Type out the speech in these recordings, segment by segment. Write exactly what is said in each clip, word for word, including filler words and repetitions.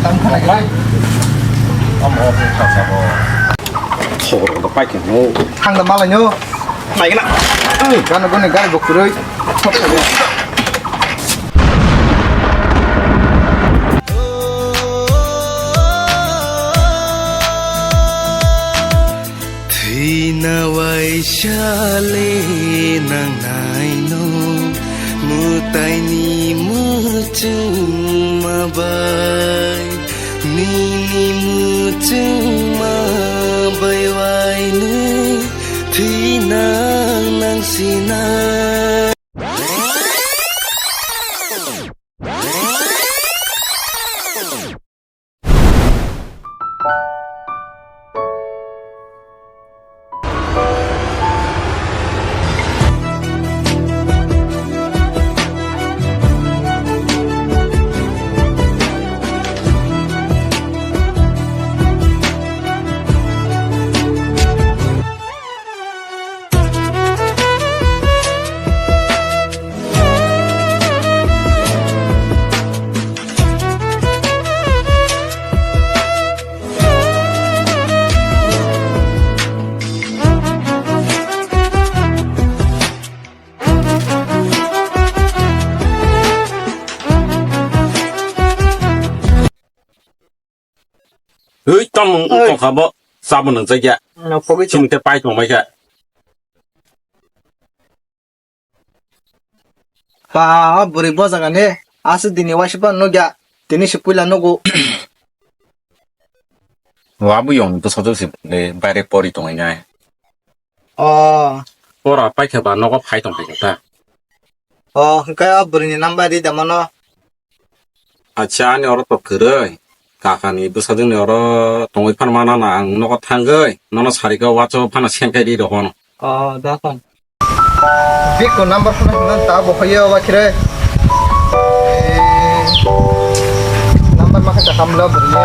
Tamo kha nai. Tamo kha sabo. Thoro da pai khe no. Thang da malai no. Nai gana. Gana guni gari bo kwrwi. Thwina waisa le nangnaino, mwtaini muchungma bai, nini muchungma bai wainwi thwina nangsina. Ui, tamo wng tongkha bo, sabo nang jakya. Chini te pai tongbai kha. Ba, bwrwi bo jaga ni, aswk dini waisa phano nukya, tini se puila nugo. Wa bo yong to soto se le baire pori tongai nai. Oh. Pora paikha ba nogo phai tong phai ta. Oh, hwnkhe o bwrwini number ri da mano. Acha, ani oro to kwrwi. Kakani bwsajwkni oro tongwi phan mana na ang nogo thangwi. Nono sarika wacho phano sengkai ri rohono. Oh, da phone. Biko number phone nan ta bo hoye wa khire. Eh, number makha ta kamla bwrwini.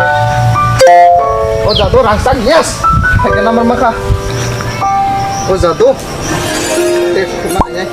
O jadu rangsak, yes. Hai number makha. O jadu. Eh, mana ye?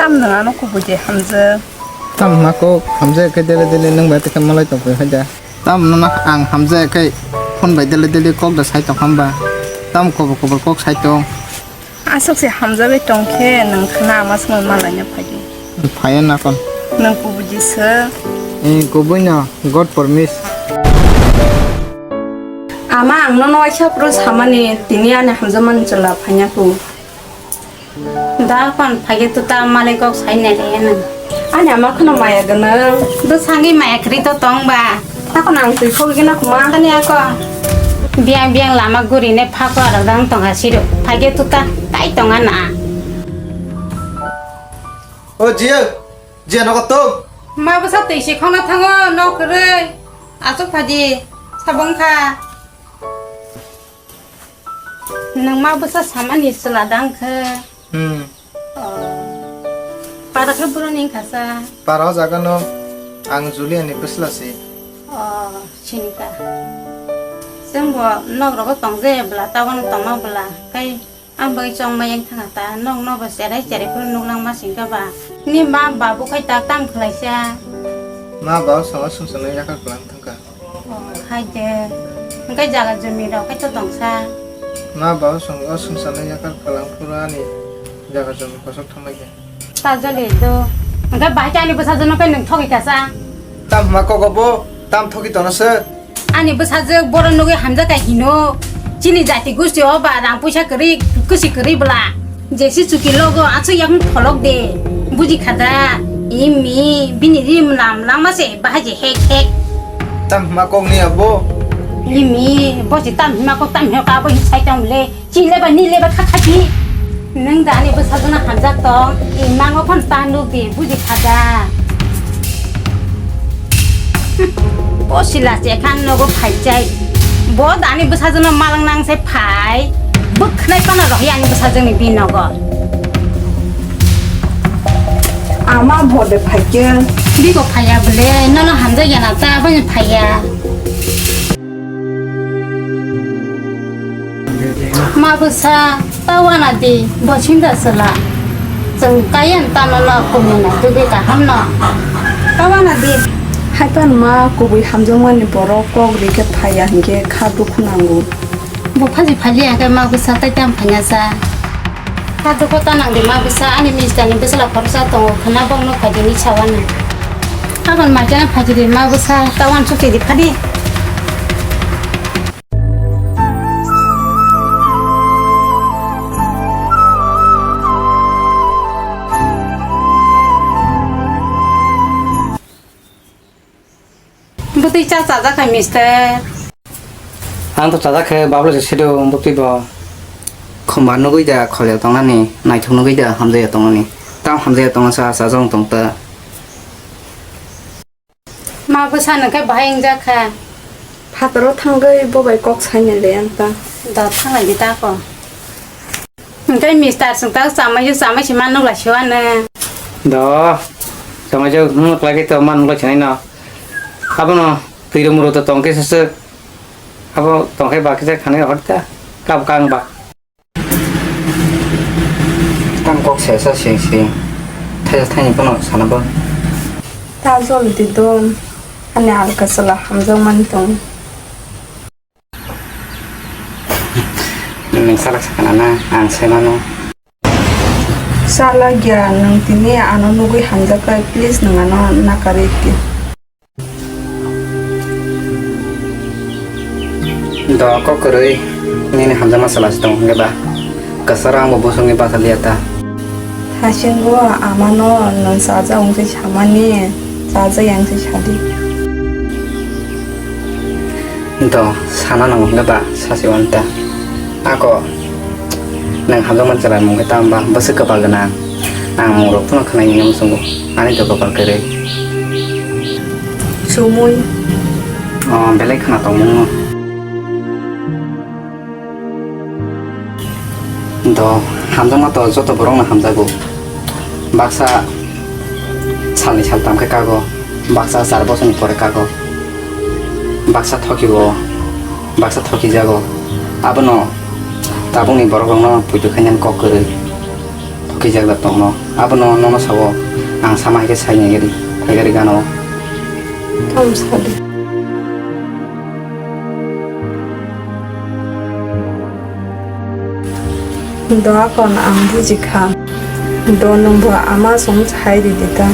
Tam nang ano kubui de hamjak. Tam hwnma kok hamjak khe dele dele nwng bai tei khe malai tong phai da. Tam hwnma ang hamjak khe phone bai dele dele kok da sai tong hamba. Tam kobor kobor kok sai tong. Aswk se hamjagwi tong khe nwng khna ama swngwi malaina phai di. Phaiya na kon. Nwng kubui di se. Eh, kubui no, God promise. Ama ang nono waisa phuru samani tini ani hamjakmani chwla phaiya kho. Da kon phage tuta malai kok sai nai le nang. Ani ama kheno maya gwnang. Do sangwi maya kwrwi to tong ba. Takon ang twi phogwi na khuma kani ako. Biang biang lama guri ne phako aro dang tong asiro. Phage tuta tai tong ana. O jiya, jiya nogo tong. Ma bwsa twi si khona thango nok kwrwi. Aswk phaji sabong kha. Nang ma bwsa samani chwla dang khe. Hmm. Oh. Para khe buro ni khasa. Para o jaga no. Ang Juliani bwsla se. O, sini ta. Chwng bo nok rogo tong je bwla, tabuk tongma bwla. Kai ang bai chong ma yang thanga ta, nok no bo cherai cherai phuru nuk lang ma sing kha ba. Ni ma babu khai tak tam khlai sa. Ma ba songo sumsano yakar kwlang thang kha. O, hai de. Hwnkhe jaga jumi rok kaitor tong sa. Ma ba songo sumsano yakar kwlang phuru ani jaga jumi kosok thang lai kha. Ta joli do. Hwnkhe bahai khe ani bwsajwkno khe nwng thogwi kasa. Tam hwnma kok bo, tam thogwi tono se. Ani bwsajwk bohrok nugwi hamjak kha hino. Chini jati gusti o ba rang puisa kwrwi, kwsi kwrwi bwla. Jesi chuki logo aswk yakung pholok de. Buji kha da. Imi bini rim lam langma se bahai je hek hek. Tam hwnma kok ni abo. Imi bo si tam hwnma kok tam hwnma kok abo hi sai tong le. Chini leba ni leba kha kha di. Nwng da ani bwsajwkno hamjak tong, i mango phano ta nuk di, buji kha da. Bo sila se khan nogo phai chai. Bo da ani bwsajwkno malang nang se phai. Bwkhnai pana rohi ani bwsajwkni binogo. Ama bo de phai khe. Bigo phaiya bole, nono hamjak ya na ta, aboni phaiya. Ma bwsa, ta wana di, bo sinda sela. Chwng kaiyan tano no kumuna tubui kaham no. Ta wana di. Haipan ma kubui hamjakmani borok kok rikhe phaiya hinkhe kha dukhu nango. Bo phaji phaliya khe ma bwsa tai tam phanya sa. Kha dukhu ta nang di ma bwsa, ani mister ni bwsala khoroksa tongo khwna bokno phaidi ni sawani. Abon ma khe phaidi ma bwsa, ta wan chukti di phadi. Bwtwi cha chajak kha, mister. Ang to chajak khe, bablo se sido bwtwi bo. Khumbar nugwi da khorel tongnani, naithok nugwi da hamjaya tongnani. Tam hamjaya tongna sa, chajak tong ta. Ma bwsa nwng khe bahai wngjak kha. Phataro thangwi bo bai kok saina le ang ta. Da thanglai di ta ko. Hwnkhe mister chwng ta chamai chamai se ma nukla se wano. Do, chamai se nukla khe to ma nukla se nai no. Abono twi ro muro to tong khe se se. Abo tong khe ba khe se khanai hor ta. Kab kang ba. Tam kok sesa sing sing. Thaisa thaini bono sana bo. Ta jol di dom. Ani alka sala hamjak man tong. Nwng salak sakana na, ang sai mano. Salak ya, nwng tini ano nugwi hamjak kha, please nwng ano nakarwi di. Do kok kwrwi nini hamjakma chwla se tong hwnkhe ba? Kwcharo ang bo bosongni bachaliya ta. Hasingo amano nwng chajak wng se samani, chajak yang se sadi. Do sana nang hwnkhe ba sasi wanta. Ako nwng hamjakma chwla mung khe tamo ba bwswk kwpal gwnang. Ang mung rok phano khwnai nini muchungo ani do kwpal kwrwi. Sumui. O belai khwna tongmung no. Do hamjakma to joto borok no hamjago. Baksa salni saltam khe kago. Baksa char bosorni pore kago. Baksa thokibo, baksa thokijago. Abono tabukni borokrokno poito khainani kok kwrwi thokijak da tongno. Abono nono sao, ang sama hai khe sai nai gari, phai gari gano. Tamo sadi. Doa kon ang buji kha. Do nwngbo ama song sai ridi ta.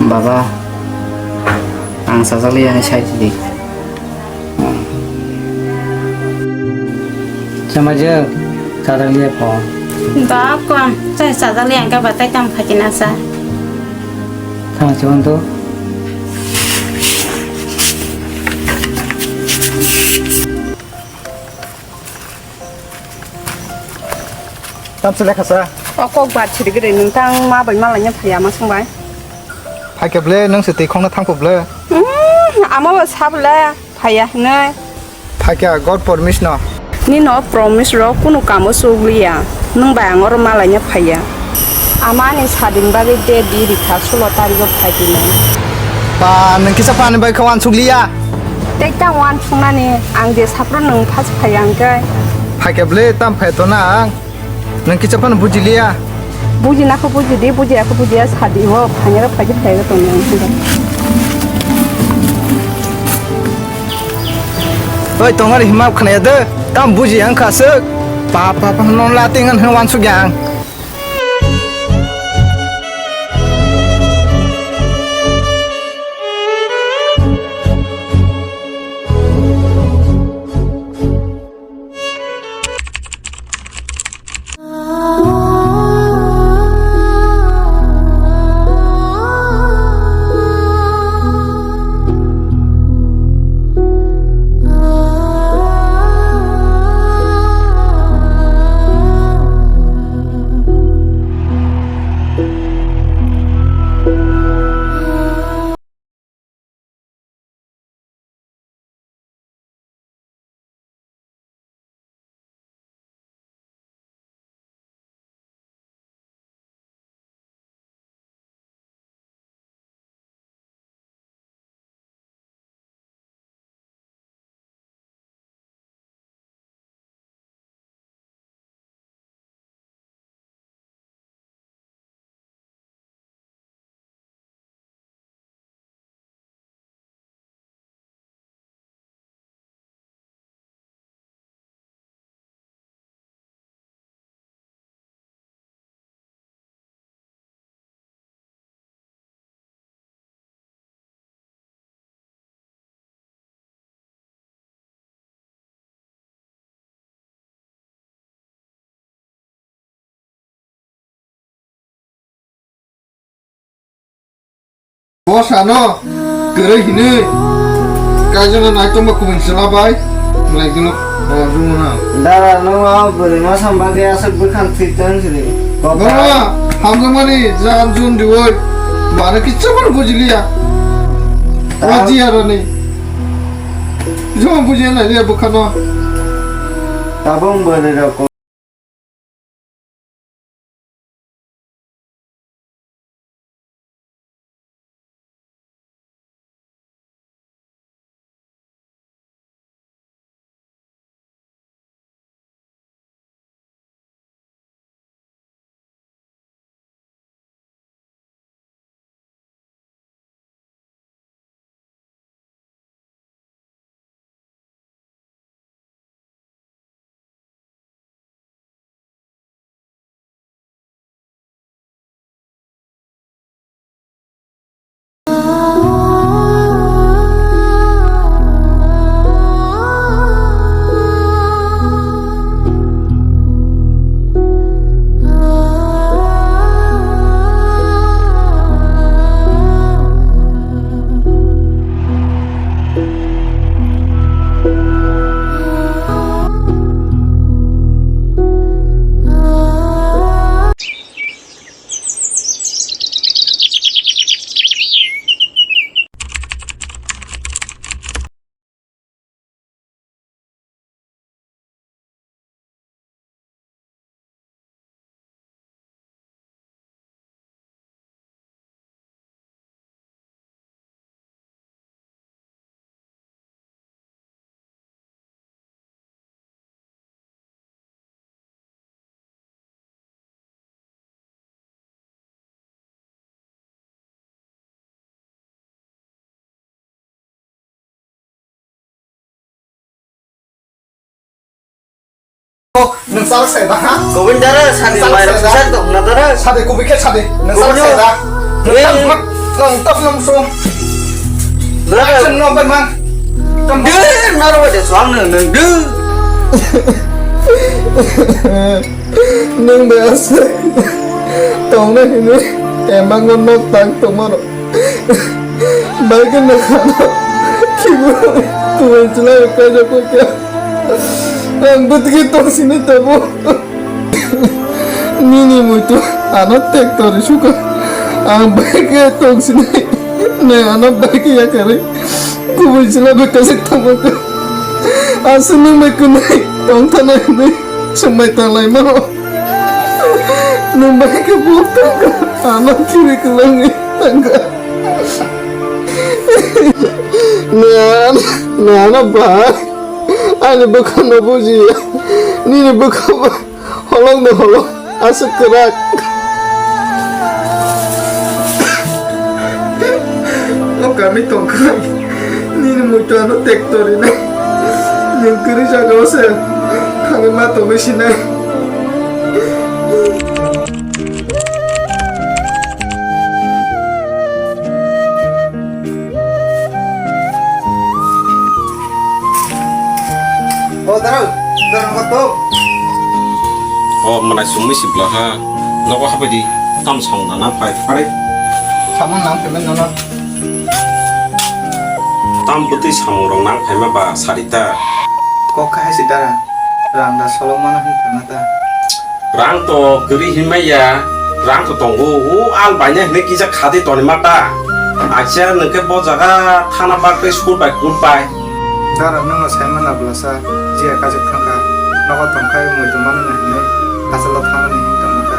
Baba, ang sajak liya ni sai di. Chama je, sajak liya po. Da kon, sai sajak liya ang ka batai tam khaji na sa. Tama chuan to. Tamsa lekha sa. O kok ba chiri gede nung tang ma bai malanya phaya ma sung bai. Phai khe ble nung se twi khong na thang kho ble. Hmm, ama ba sa ble phaya hinai. Phai khe God promise no. Ni no promise ro kunu kamo sugliya. Nung bai ang oro malanya phaya. Amani sadin bagwi de di rikha sulo tarigo phaidi nai. Ba, nwng kisa phani bai khe wansukliya. Tei ta wansuknani ang je sapro nwng phas phai ang khe. Phaikhe bwle tam phai to na ang. Nwng kisa phano bujiliya. Bujina kho bujidi, bujiya kho bujiya, sadi o, phangero phaidi phaigo tongni ang khe. Oi, tongari hima khnaya de, tam buji ang khasuk. Pa, pa, pa, non la tingan hwn wansuk yang. Boss ano kwrwi hinwi kaijano naitokma kubun chwla bai belai kheno rwngmano. Dara, nwng o bwrwi masa bagwi aswk bwkhak thwi tong sidi. Baba, hamjakmani jagan jun diwi bana kicha phano bujiliya. Raji aroni. Joma bujiya nai liya bwkhano. Tabung bwrwi rok. Nwng salak sai da, ha? Kubun dara, sadi salak mairok sai da. Sadi tong na dara. Sadi kubui khe sadi. Nwng salak sai da. Kubun yo. Nwng tak nwng so. Dara. Action no bai man. Tam. Dara, naro de so ang nwng nwng. Nwng bai aswk tongna hinwi emang no nok tang tongmano. Bai khe nang ano khibu kubun chwla kaijak kha. Ang bwtwi tong sini tabo. Nini muitu ano tek tori suka. Ang bai khe tong sini. Nang ano bai khe yakarwi kubun chwla bai kaijak tongma kha. Aswk nwng bai kunai tong thana hinwi swmai tanglai mano. Nwng bai khe buktang kha, ano chiri kwlangwi tang kha. Nana, nana bai, ani bwkhano bujiya, nini bwkha bai holong no holong aswk kwrak. O kami tongkhai, nini muitu ano tekto rinai. Nwng kwrwi jaga o se thangwi ma tongwi sinai. O darang, darang kok to. O mana sumui sibla ha. Nogo hapai di tam song nana pai pare. Samung nang payment nono. Tam bwtwi samung rok nang phaima ba sarita. Kok kha hai si dara. Rang da solo mana hin thangna ta. Rang to kwrwi hinmai ya, rang to tongo, o al baina hinwi kisa khadi toni mata. Acha nwng khe bo jaga thana bak tei school bai kut bai. Dara nwng no sai mana bwlasa, je kajak thangkha, nogo tongkhai muitu mano na hinwi, asalo thana ni hin tongkha.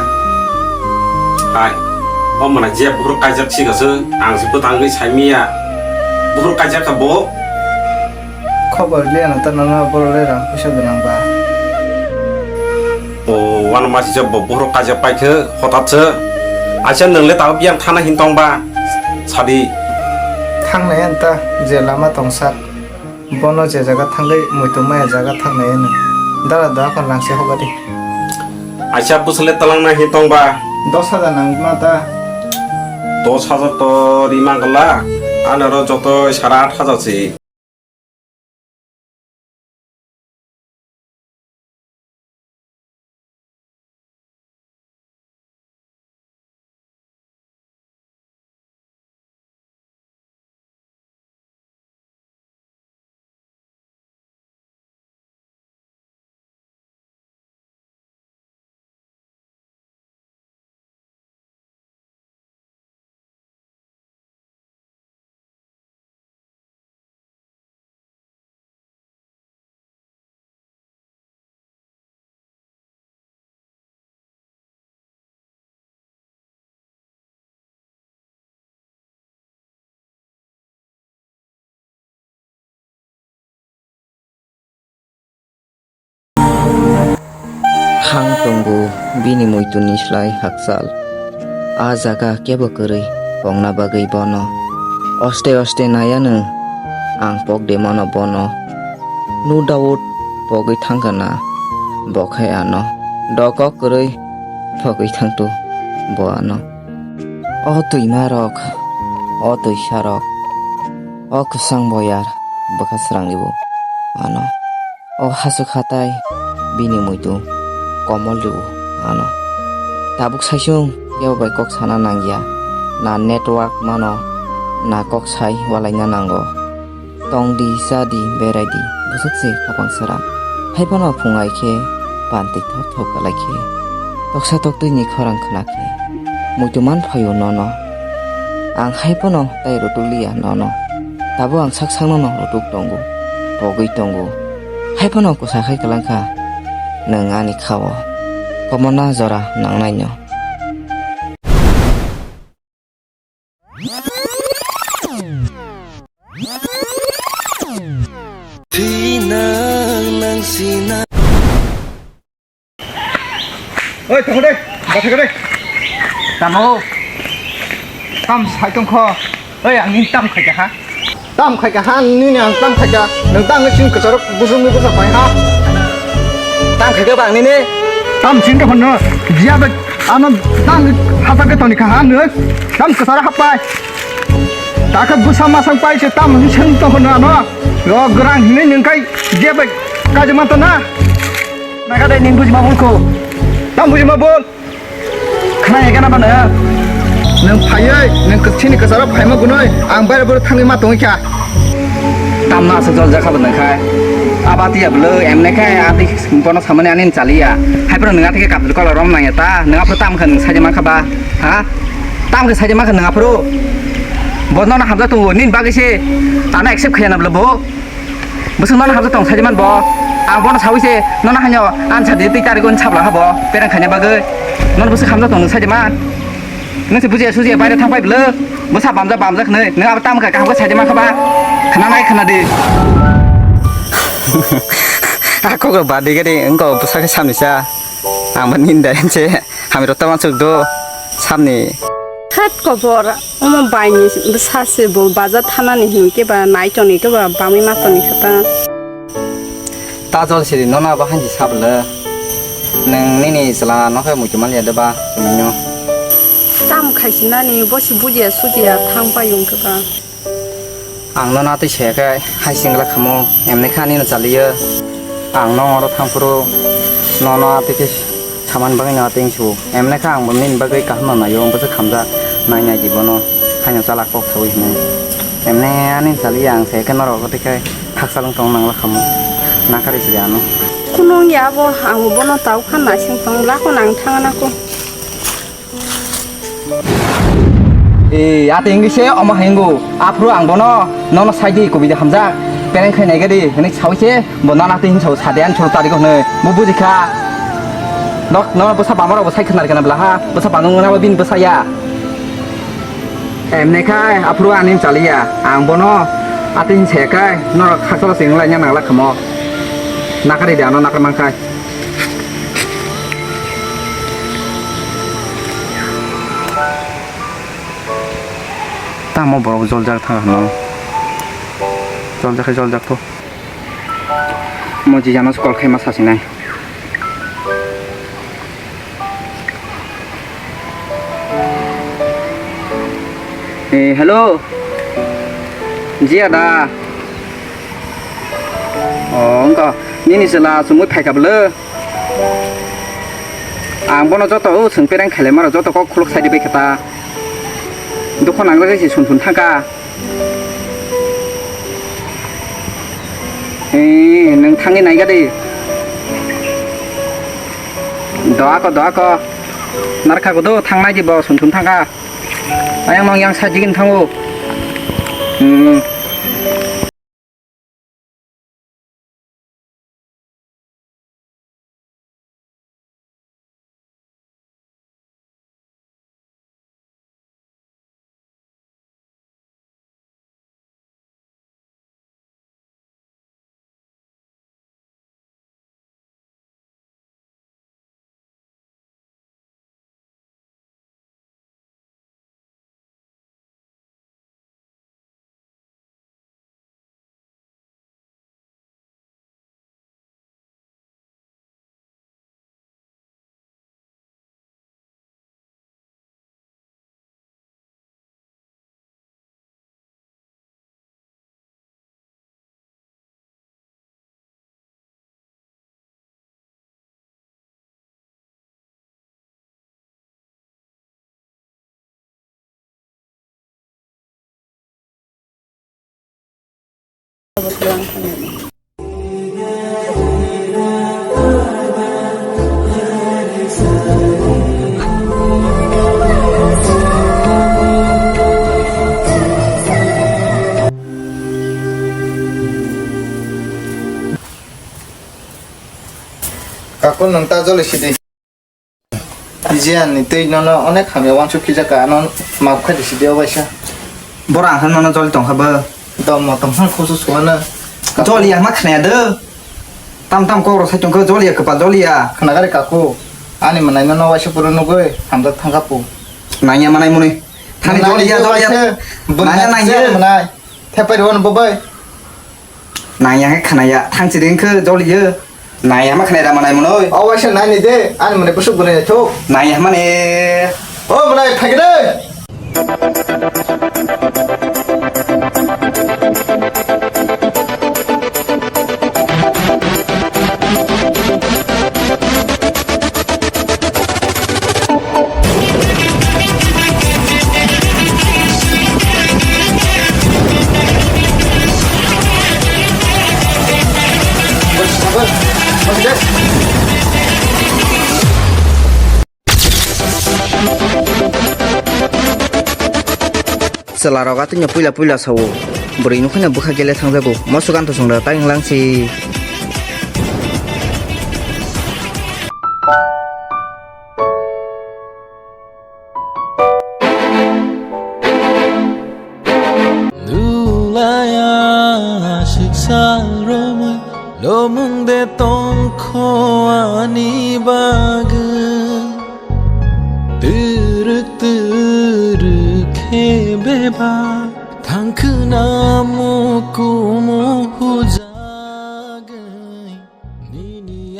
Hai, o mana je buhruk kaijak sikaswk, ang se bwtangwi saimiya. Buhruk kaijak kha bo. Khobor liya na ta nana borok le rang puisa gwnang ba. O, wano masi se bo buhrok kaijak paikhe hotat se. Aisa nwng le tabuk yang thana hin tong ba? Sadi. Thangnai ang ta je lama tong sak. Bono je jaga thangwi muitu maya jaga thangnai ano. Dara da kon rang se hoba di. Aisa bwswk le talang na hin tong ba? Dos hajar nang ma ta. Dos hajar to ri mang la. Ano ro joto sara at hajar se. Thang tongo bini muituni slai hakchal. A jaga kebo kwrwi pokna bagwi bono. Oste oste naiyanw ang pok de mano bono. No doubt pogwi thangkha na bo khai ano. Dokok kwrwi pogwi thangtu bo ano. O twima rok, o twisa rok, o kwchang boyar bwkha srang ribo ano. O hachwk hatai bini muitu komol ribo ano. Tabuk saisung kebo bai kok sana nangya, na network mano, na kok sai walaina nango. Tong di, cha di, berai di, bwswk se khapang sara. Hai phano phung ai khe, pantwi thok thok kalai khe, toksa toktwi ni khorang khna khe, muitu man phaio nono. Ang hai phano tai rutuk liya nono. Tabuk ang sak sakno no rutuk tongo, pogwi tongo. Hai phano kwsa khai kwlang kha, nwng ani kha-o. Komorna jora nangnai no. Oi, tongo de, bathai de. Tamo? Tam sai tongkho. Oi, ang nini tam khaika ha. Tam khaika ha, nini ang tam khaika. Nwng tang sini kwcharo busung ni busa pai ha. Tam khaika bang nini. Tam sini tongkho no. Dia ba, ano tang hasa ke toni kha ha, nwng. Tam kwcharo hapai. Takha bwsa masang pai se tam ni seng tong hono ano. Yo grang hini nung kai je bai kaje man to na. Naga dai ning buji ma bul ko. Tam buji ma bul. Khna ya gana bana. Nung phayai, nung kchini kasara phaima gunoi. Ang bai bor thangwi ma tong kha. Tam na se jol jakha bana khai. Abati ya blo emne khai ati bono samani anin chaliya. Hai pro nung ati ke kapil kola rom nang ya ta. Nung apro tam khan sai ma kha ba. Ha? Tam khe saidi ma khe nang aphuru. Bo nono hamjak tongo, nini bagwi se ano accept khaiya na bwle bo. Bwswk nono hamjak tong saidi man bo. Ang bono sawi se, nono haino ansa de twi tari gon sabla habo, pereng khaina bagwi. Nono bwswk hamjak tong nwng saide man. Nwng se bujiya sujiya baire thang pai bwlwk. Bwsa bamjak bamjak hwnwi, nwng abo tamo kha kaham khe saide man kha ba. Khna nai khna di. Ako go badi gadi, engko bwsa khe samni sa. Ang bo ninda se, hami rota mansuk do, samni. Hat kobor, omo baini bwsa se bo baja thanani hinkhe ba nai toni khe ba bamwi ma toni khe ta. Ta jol siri nono abo hanji sabwlwk. Nwng nini chwla no khe muitu manliya de ba, chwngno. Tam khaisinani bosi bujiya sujiya thang pai wngkhe ba. Ang nono atwi saya khe hai singla khamu, emni kha nini chaliyo. Ang nong oro thang phuru nono atwi khe samani bagwi no atwi wngsu. Emni kha ang bo nini bagwi kaham no naio, bwswk hamjak nai nai di bono, haino chala kok sawi hwnwi. Emni ani chaliya ang saya khe norok atwi khe. Haksa lung tong nang lakhamu. Nakari si ano. Kunung ya bo, ang bono tau khan naising tong lako nang thang na ko. Eh, ate English e omo hengo. Aphuru ang bono nono saidi kubui de hamjak. Pereng khai nai gadi, hini sawi se bo nana te hin sao sade an chol tari ko hne. Bo buji kha. Nok no bo sa bamaro bo sai khnar kana bla ha. Bo sa banung na bo bin bo sa ya. Emne khai, aphuru ani chaliya. Ang bono atwi hin se khai, norok hakchalo se wnglaina nangla khamo. Nakari de ano nakar man khai. Tamo borok joljak thang hano. Joljak khe joljak to. Mo jijano call khai ma sasinai. Eh, hello. Ji ada. Oh, wngkha. Nini chwla chumui phaikha bwlw. Ang bono joto o chwng pereng khailai maro joto kok khuluk saidi bai khe ta. Dukho nangjak se sun sun thangkha. Eh, nwng thangwi naiga di. Doa ko, doa ko. Narkha ko do, thangnai di bo, sun sun thangkha. Ayang nong yang sa jigin thango. Hmm. Kaku nwng ta joli sidi. Jiyan ni twi nono onek hamya wansuk khijaka, ano maaf khai di sidi o waisa. Bora ang nono joli tongkha bo. Dom mo tong hwn khusu suwano. Joli ya ma khnaya do. Tam tam kok rok sai tongkha joli ya kwpal joli ya. Khna gari kaku. Ani manai nono waisa puro nugwi hamjak thangkha pu. Nangya manai muni. Thani joli ya joli ya. Nangya nangya. Manai. Thepai rwno bo bai. Nangya khe khnaya, thang chiri wngkhe joliyo. Nangya ma khnai rama nai mwnoi. O waisa nai ni de, ani mwnai busuk bwrwi naithok. Nangya ma ne. O mwnai phaikhe de. Chwlarok atwino puila puila sao, bwrwi nukhungno bwkha gele thangjago, moso gantho chwngno tang langsi. Salromwi lomung de tongkho ani bagwi. Twrwk twrwk khe bebak thangkhwna mukumu hujagwi. Nini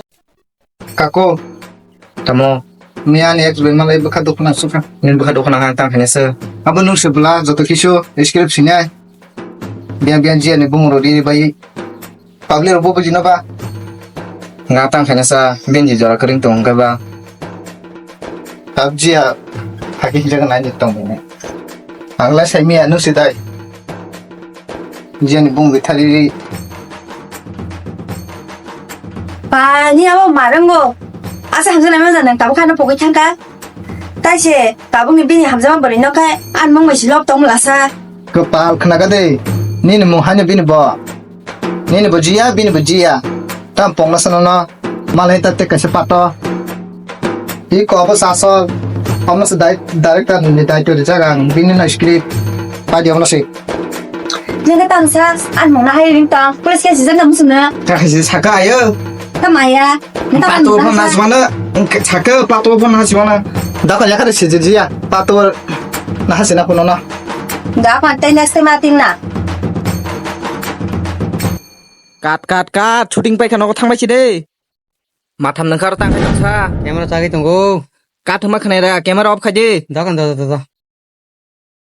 Kako, tamo, miya ni ex bai malai bwkha dukna sukha. Nini bwkha dukna ang tang khainasa. Abo nung se bwla joto kisu script sinai. Biya biya jiya ni bumung rok ri bai. Public rok bo bujino ba. Nga tang khainasa, benji jora kering tong ka ba. Tab jiya, hagi jaga nai ni tong ni. Ang la sai miya nung se dai. Jani bung bai thari ri. Ba, ni abo marango. Asa hamjana manja nang tabuk khana pogwi thangka. Taise, tabuk ni bini hamjama bwrwi no khai, an mung bai si lop tong mlasa. Kwpal khna ka de. Nini mung haino bini bo. Nini bo jiya, bini bo jiya. Tam pongna sana no. Malai ta te kaisa pato. I ko abo saso. Amo se dai-, director ni daito rijak ang. Bini no script. Padi amo se. Nang ka tang sa, an mung na hai ring tang. Police case jana musung na. Ka hai saka ayo. Ka maya. Nang ka Pato mung pho na sa. Nasmana. Saka pato pho nasmana. Da ka yakar se jiya. Pato na hasina pho no na. Da ka te next time ating na. Cut, cut, cut. Shooting paikha nogo thangbai si de. Matham nangkhar tang khai tongsa. Camera chagwi tongo. Cut hwnma khnaira, camera off khai di. Dokan, do, do, do, do.